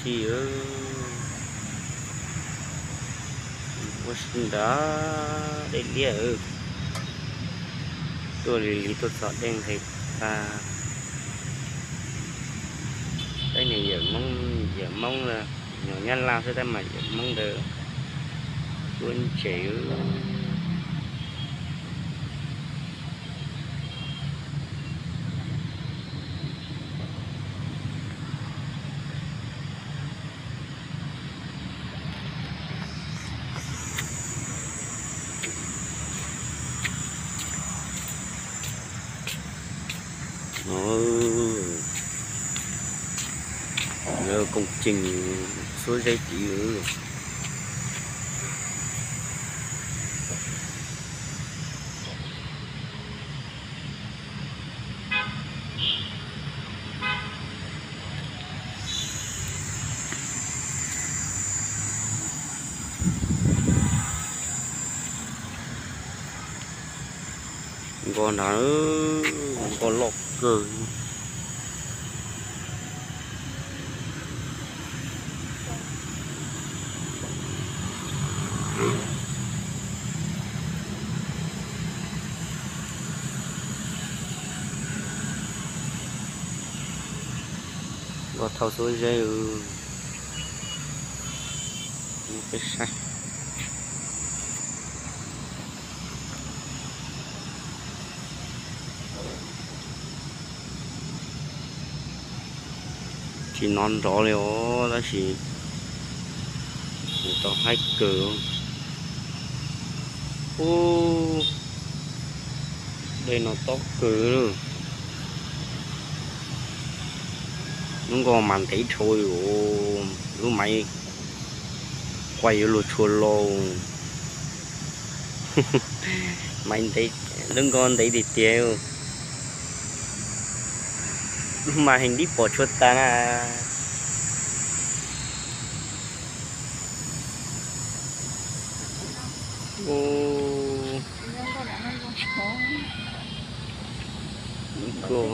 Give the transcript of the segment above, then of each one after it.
Ci, ua si ntawd dej liab, tuaj li li tuaj txog dej nqis tag. Peb niag yawm Hmoob, yawm Hmoob, nyuam Nyab Laj xwb tab mas yawm Hmoob ntawd tuaj ntses. Lawv koom tseem xuab zeb tid. Nkos nrad, nkos loj kawg. Nkos thauj xuab zeb. Peb saib. Tsis hnov nrov li os, tab sis tau haib kawg. Ub, dej no tob kawg. Lub nkoj mas ntev dhau, lub maiv quaj yuav luag tshua lauj. Maiv ntev, lub nkoj ntev tiag tiag. Lub mas heev dib pom tshua tas na. Nkoj,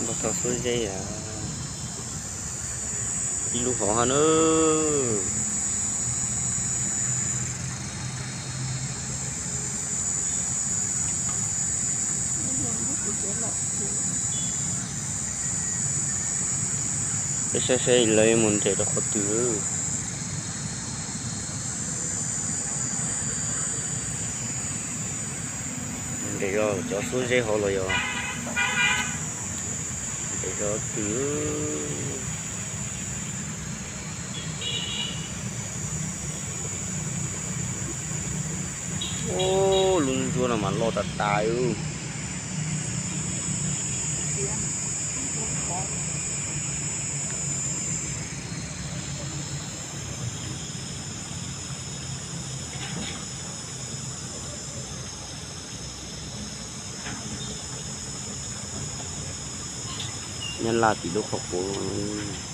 nkoj thauj xuab zeb, ib lub hov hab na. Peb saib saib lawv mus nres rau qhov twg. Nres rau cov xuab zeb hauv los yog nres rau twg. Ub, lub ntsuab no mas loj tas tas. Nyab Laj tim lub qhov quav.